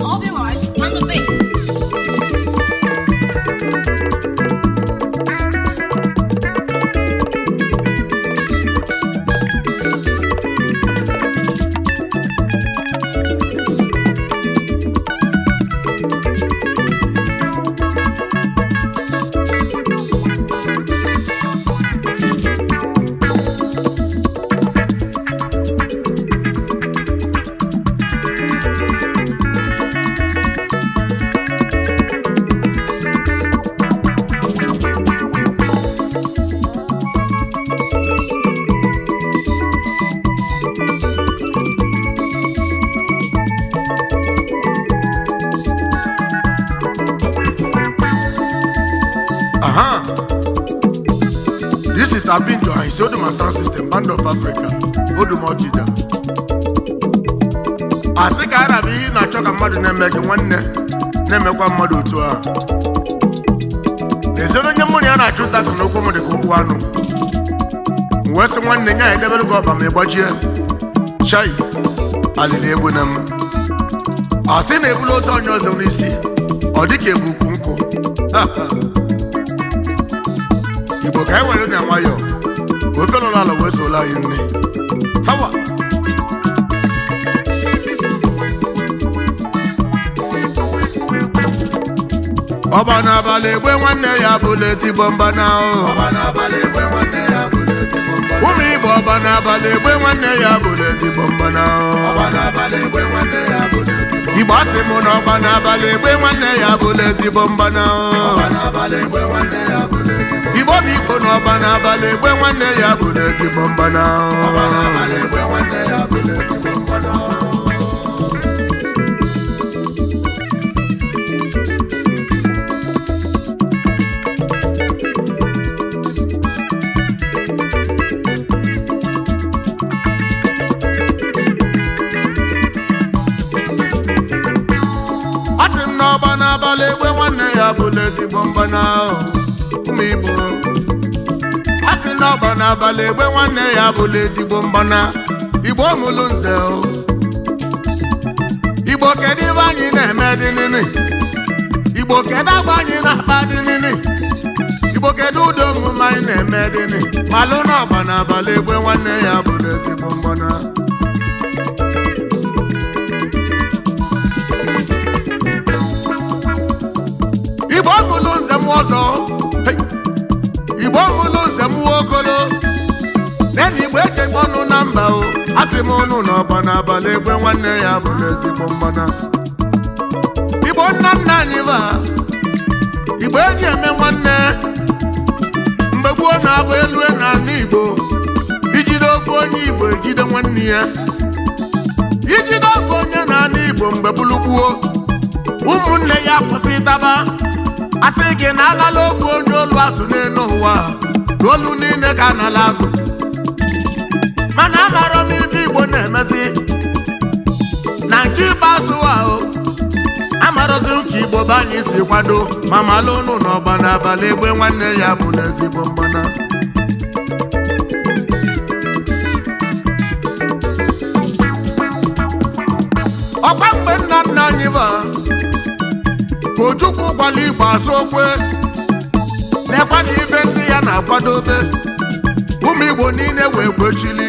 Open Mars on the beat. Aha! This is Abinto and his Oduma Sound System, Band of Africa, Oduma Ọkịja. Asị ka arabụ ihe ị na-achọ ka mmadụ na-eme gị nwanne na-emekwa mmadụ otu ahụ. N'eziokwu onye mụ na ya na-achụ nta sị na ụkwụ m dị ka ụkwụ anụ. M wee sị nwanne nya edebere gị ọba ma ị gbajie. Chai, alili egbu na m. Asị na-ebulu otu onye ọzọ n'isi, ọ dị ka ebu ukwu nkụ. Igbo ka anyị were na nwayọọ ka ofe nọ n'ala wee sola anyị nne sawa. Ọba n'abalị egbe nwanne ya bụla ezigbo mgbana o. Ụmụ Igbo, ọba n'abalị egbe nwanne ya bụla ezigbo mgbana o. Igbo, asị m na ọba n'abalị egbe nwanne ya bụla ezigbo mgbana o. Igbo bụ Igbo na ọba n'abalị egbe nwanne ya bụ n'ezigbo mgbana. A sị m na ọba n'abalị egbe nwanne ya bụ n'ezigbo mgbana. Ụmụ Igbo, a sị na ọba n'abalị egbe nwanne ya bụla ezigbo mgbana. Igbo mụlụ nze o. Igbo, kedu ibe anyị na-eme dị nini? Igbo, kedu agwa anyị na-akpa dị nini? Igbo, kedu ụdị omume anyị na-eme dị nini? Malụ na ọba n'abalị egbe nwanne ya bụla ezigbo mgbana. Igbo mụlụ nze m ọzọ. Hey! Igbo mụlụ nze m okolo nena Igbo echegbe ọnụ na mba o. Asị m ụnụ na ọba n'abalị egbe nwanne ya bụ n'ezigbo mgbana. Igbo, nna nna anyị ba, Igbo eji eme nwanne mgbe gboo na-abụ elu na ala Igbo ijide ofu onye Igbo ejide nwanne ya, ijide ofu onye na ala Igbo mgbe gbulugbuo ụmụnne ya kwụsị ịtaba. Asị gị na alala ofu onye olu azụ n'elu ụwa, na olu niile ka anala azụ. Mana amarọ m ife Igbo na-emezi na nke ikpeazụ ahụ. Amarọzi m ka Igbo be anyị si kwado ma malụ ụnụ na ọgba n'abalị egbe nwanne ya bụ n'ezigbo mgbana. Ọkwa mgbe nna nna anyị ba ka Ojukwu gwara Igbo azụ okwe na-ekwe na ibe ndị ya na-akwadobe ụmụ Igbo niile wee kwechili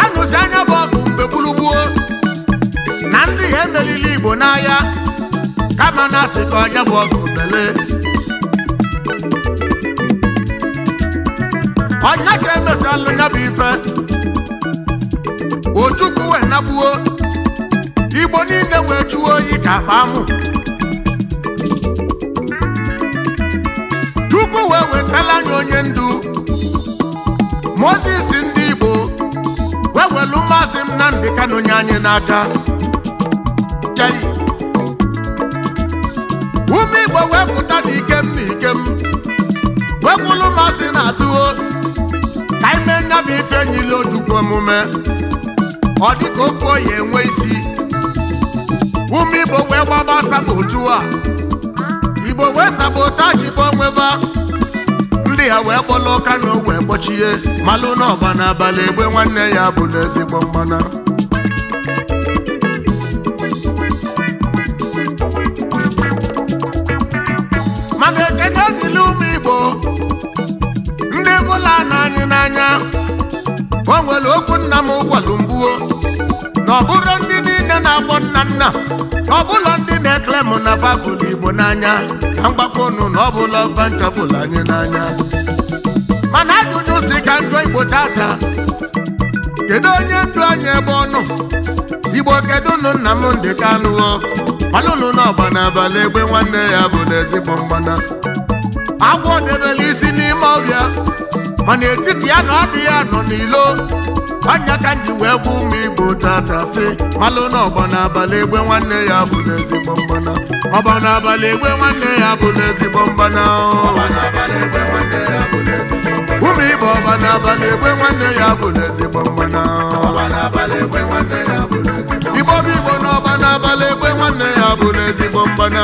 anụzi anya bụ ọgụ mgbe gburugbuo na ndị ya emerili Igbo n'agha, kama na asị ka onye bụ ọgụ bele ọnya ka emesi alụ ya bụ ife. Ojukwu wee nagbuo Igbo niile wee jụọ oyi ka akpa amụ. Chukwu wee wetala anyị onye ndu Moses ndị Igbo wee welu mmasị Nnamdi Kanu nye anyị n'aka. Chai! Ụmụ Igbo wee pụta n'ikem n'ikem wee kwulu mmasị na-atụo ka ime nya bụ ife nyile Ojukwu omume ọ dịka okwu oyi enwe isi. Ụmụ Igbo wee gbaba sabotu a Igbo wee sabotaji bụ onweva ndị Ndị ya wee kpọlụ Kanu wee kpọchie, malụ na ọgba n'abalị egbe nwanne ya bụ n'ezigbo mgbana. Mana ekene dịrị ụmụ Igbo ndị bụla na anyị n'anya. O nwere okwu nna m gwalụ mgbuo na ọ bụrụ ndị niile na-akpọ nna nna, na ọ bụla ndị na-ekele m na fafụlụ Igbo n'anya, ka mgbakọ unu na ọ bụla fanchafụlụ anyị n'anya. Mana ajụjụ si ka njọ Igbo tata, kedu onye ndu anyị ebe ọ nọ? Igbo, kedu nụ Nnamdi Kanu? Malụnụ na ọgba n'abalị egbe nwanne ya bụ n'ezigbo mgbana. Agwọ debere isi n'ime ọhịa, mana etiti ya na ọdụ ya nọ n'ilo. Ọnya ka nji wee bụ ụmụ Igbo tata si malụ na ọgba n'abalị egbe nwanne ya bụ n'ezigbo mgbana. Ọgba n'abalị egbe nwanne ya bụ n'ezigbo mgbana. Ụmụ Igbo, ọgba n'abalị egbe nwanne ya bụ n'ezigbo mgbana. Igbo bụ Igbo na ọgba n'abalị egbe nwanne ya bụ n'ezigbo mgbana.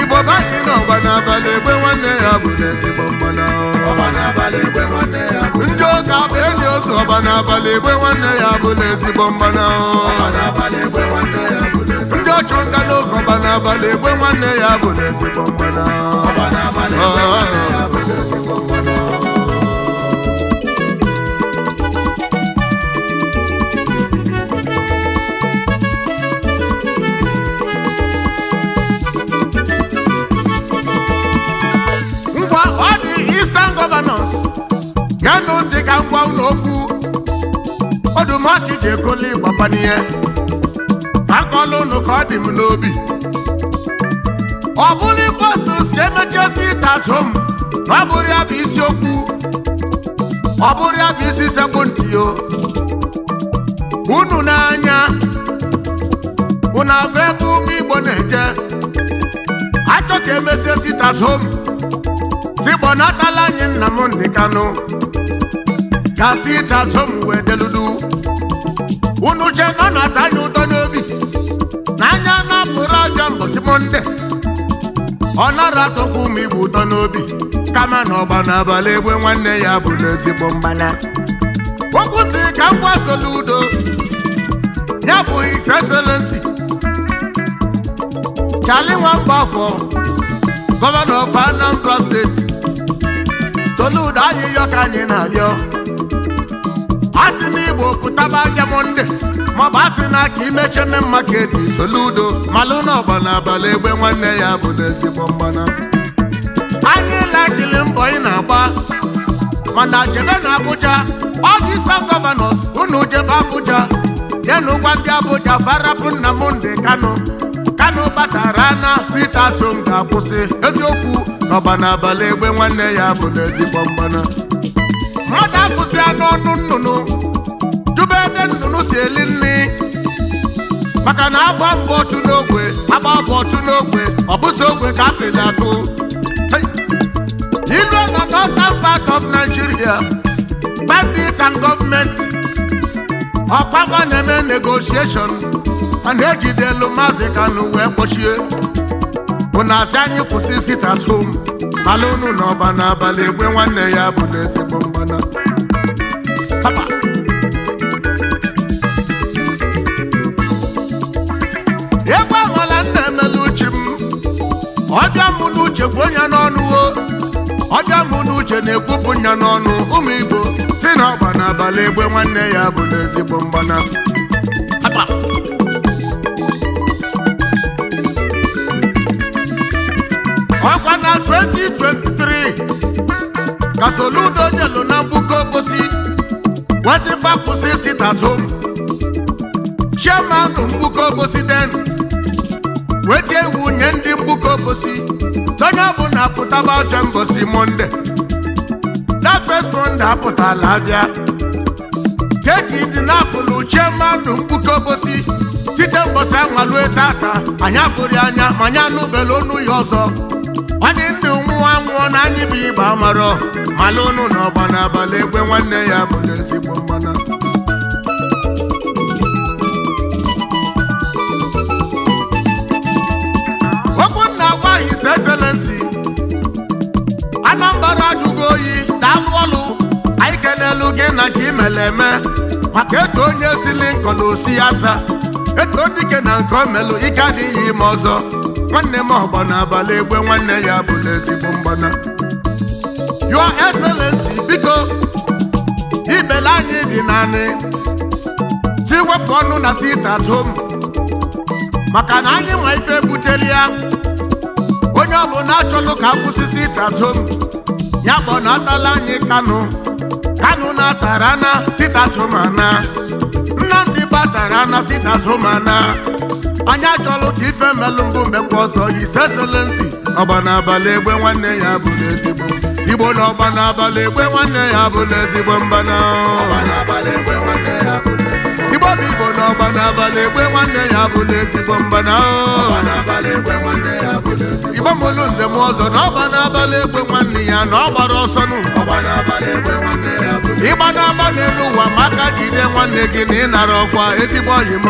Igbo bụ anyị na ọgba n'abalị egbe nwanne ya bụ n'ezigbo mgbana. Ndị ụka bụ enyi ozu, ọgba n'abalị egbe nwanne ya bụ n'ezigbo mgbana. Ndị ọchụ nta n'oge, ọgba n'abalị egbe nwanne ya bụ n'ezigbo mgbana. Ngwa, ọ dị Eastern Governors, geenụ ntị ka m gwa unu okwu. Odumọkị ji ekoli gbapanihe akọla unu ka ọ dị m n'obi. Ọ bụrụ ifosus ka emechie sit at home, na ọ bụrụ ya bụ isiokwu, ọ bụrụ ya bụ isi sekpụ ntị yo unu n'anya, unu afọ ebe ụmụ Igbo na-eje achọ ka emesie sit at home, si kpọnatala anyị Nnamdi Kanu ka sit at home wee deludu. Unu che nọ na-ata anyị ụtọ n'obi na anya na-apụrụ aja mbọsị Monday, ọ nara atọkwa ụmụ Igbo ụtọ n'obi, kama na ọgba n'abalị egbe nwanne ya bụ n'ezigbo mgbana. Okwu si ka m gwa Soludo, ya bụ His Excellency Charlie Nwambafọ, Governor of Anambra State. Soludo, ayịyọ ka anyị na-arịọ, asị m Igbo pụtaba abịa Monday, maọbụ asị na aka imeche main market. Soludo, malụ na ọgba n'abalị egbe nwanne ya bụ n'ezigbo mgbana. Anyị lakili mbọ ị na-agba, mana jebe na Abuja. All the Eastern Governors, unu jebe Abuja, nyenụ gwa ndị Abuja farapụ Nnamdi Kanu. Kanu batara na sit at home ga-akwụsị. Eziokwu n'ọba n'abalị egbe nwanne ya bụ n'ezigbo mgbana. Mmadụ akwụsị anụ ọnụ nnụnụ jụba ebe nnụnụ si eli nri, maka na agba mbọ otu n'ogwe, agba mbọ otu n'ogwe, ọ bụzi ogwe ka apịlị atụ. Hey! Ilu na northern part of Nigeria, bandits and government ọkpakpa na-eme negotiation, mana ejidelu Maazị Kanu wee kpọchie, bụ na asị anyị kwụsị sit at home. Ala unu na ọba n'abalị egbe nwanne ya bụ n'ezigbo mgbana. Tapa. Egwu amala nna emela uche m, ọbịa mụ n'uche kwuo ya n'ọnụ o, ọbịa mụ n'uche na-ekwupụ ya n'ọnụ. Ụmụ Igbo si na ọgba n'abalị egbe nwanne ya bụ n'ezigbo mgbana. Tapa. Ọkwa na 2023 ka Soludo jelu na mgbuko obosi nwetifa kwụsị sit at home. Chairman mgbuko obosi den wetie iwu nye ndị mgbuko obosi, onye ọbụla pụtaba ọcha mbosi Monday. That first Monday apụtala abịa keki dị n'apụlụ chairman mgbuko obosi. Site mbosi anwalue tata, anyị afụrụ anya ma anyị anụbela onu ya ọzọ. Ọ dị ndụ nwụọ anwụọ na anyị bụ Igbo amarọ mala unu na ọgba n'abalị egbe nwanne ya bụ n'ezigbo mgbana. Okwu nna gwa His Excellency Anambra ajụgo oyi, daalụ ọlụ. Anyị kenelu gị na ka imele eme, maka eto onye si Lincoln osi asa, eto dike na nke omelụ ike adịghị ime ọzọ. Nwanne m ọgba n'abalị egbe nwanne ya bụla ezigbo mgbana. Your Excellency, biko ibele anyị dị naanị si wepụ ọnụ na sit at home, maka na anyị nwa ife ebuteli ya. Onye ọbụla achọlụ ka akwụsị sit at home, ya bụ na atala anyị Kanu. Kanu na-atara na sit at home ana, Nnamdi batara na sit at home ana. Anyị achọlụ ka ife melụ mbụ mekwa ọzọ. His Excellency, ọgba n'abalị egbe nwanne ya bụ ezigbo Igbo na ọgba n'abalị egbe nwanne ya bụ ezigbo mbana. Igbo bụ Igbo na ọgba n'abalị egbe nwanne ya bụ ezigbo mbana. Igbo mụlụ nze m ọzọ na ọgba n'abalị egbe nwanne ya na ọ gbara ọsọ nụ. Ịgba na-agba n'elu ụwa ma aka jide nwanne gị na ịnara ọkwa ezigbo ọyị m.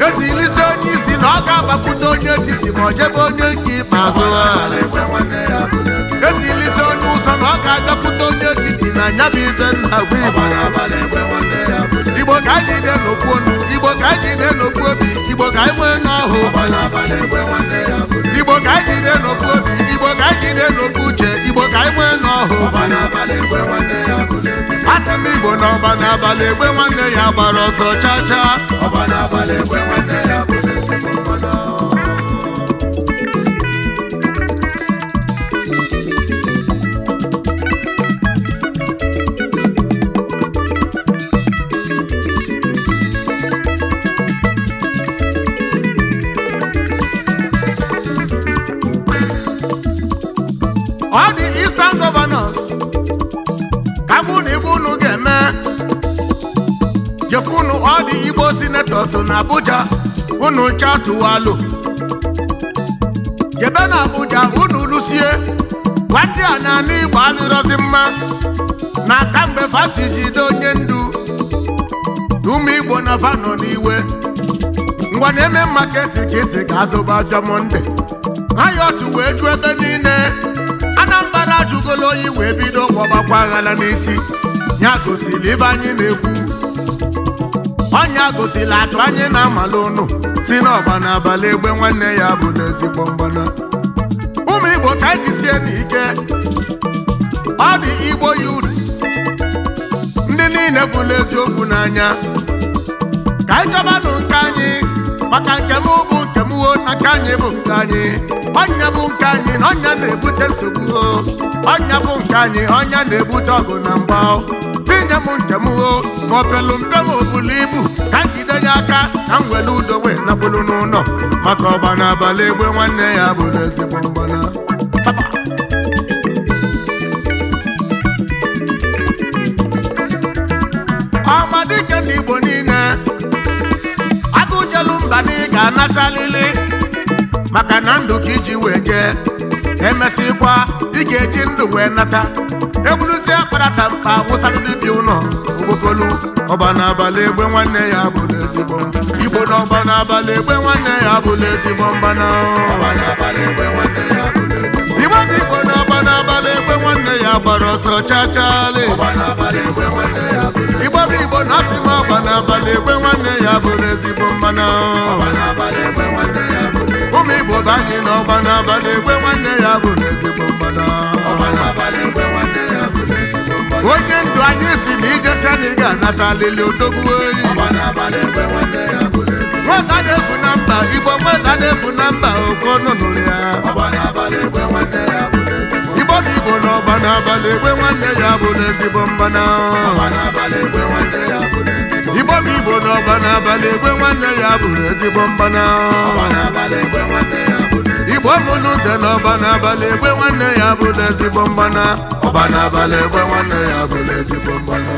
Ezilite onye isi na ọ ga-agbakwute onye etiti ma ọ jebe onye nke ikpeazụ. Ezilite onye ụsọ na ọ ga-abịakwute onye etiti na anya bụ ife nna gwa Igbo. Igbo ka anyị jide n'ofu onu, Igbo ka anyị jide n'ofu obi, Igbo ka anyị nwee n'ọhụ. Igbo ka anyị jide n'ofu obi, Igbo ka anyị jide n'ofu uche, Igbo ka anyị nwee n'ọhụ. Asị m Igbo na ọba n'abalị egbe nwanne ya gbara ọsọ cha cha. All the Eastern governors, ka bụ na ibe unu ga-eme, jekwunu all the Igbo senators na Abuja, unu chatụwalu jebe na Abuja, unu lusie gwa ndị a na ala Igbo adịrọzi mma na kamgbe fasi jide onye ndu na ụmụ Igbo na fa nọ n'iwe. Ngwa na-eme market ka esi ga-azụba afịa Monday, riot wee ju ebe niile. Anambra ajụgolo oyi wee bido gwọbakwa aghala n'isi ya. Gosiri ibe anyị na-ekwu, ọnya gosiri atụ anyị na-amala ụnụ si n'ọgba n'abalị egbe nwanne ya bụ n'ezigbo mgbana. Ụmụ Igbo, ka anyị jisie n'ike. Ọ dị Igbo youth, ndị niile bụla eziokwu n'anya, ka anyị chọbanụ nke anyị, maka nke m bụ nke m wo, na nke anyị bụ nke anyị. Ọnya bụ nke anyị na ọnya na-ebute nsogbu o. Ọnya bụ nke anyị, ọnya na-ebute ọgụ na mgba o. Tinye m nke m o, ma ọ pelu mpe ma o bulu ibu, ka m jide ya aka, ka m were udo wee napụlụ n'ụlọ, maka ọgba n'abalị egbe nwanne ya bụ ezigbo mgbana. Saba. Ọmadike ndị Igbo niile, agụjelu mba na ị ga-anatalili, maka na ndụ ka iji wee jee, emesịkwa ị ga-eji ndụ wee nata. Egburuzie akparata mkpa wụsarụ dibịa ụlọ ogbokolu. Ọba n'abalị egbe nwanne ya bụ ezigbo Igbo na ọba n'abalị egbe nwanne ya bụ ezigbo mgbana. Igbo bụ Igbo na ọba n'abalị egbe nwanne ya gbara ọsọ chachali. Igbo bụ Igbo na asị m ọba n'abalị egbe nwanne ya bụ ezigbo mmanụ. Ụmụ Igbo bụ anyị na ọba n'abalị egbe nwanne ya bụ ezigbo mmanụ. Onye ndụ anyị si na ijesi na ị ga-anata lili odogwu oyi. Nweza na-efu na mba Igbo, nweza na-efu na mba okwu ọnụ nụrụ ya. Igbo bụ Igbo na ọba n'abalị egbe nwanne ya bụ ezigbo mmanụ. Igbo bụ Igbo na ọba n'abalị egbe nwanne ya bụ ezigbo mmanụ. Igbo mụlụ nze na ọba n'abalị egbe nwanne ya bụ ezigbo mmanụ. Ọba n'abalị egbe nwanne ya bụ ezigbo mmanụ.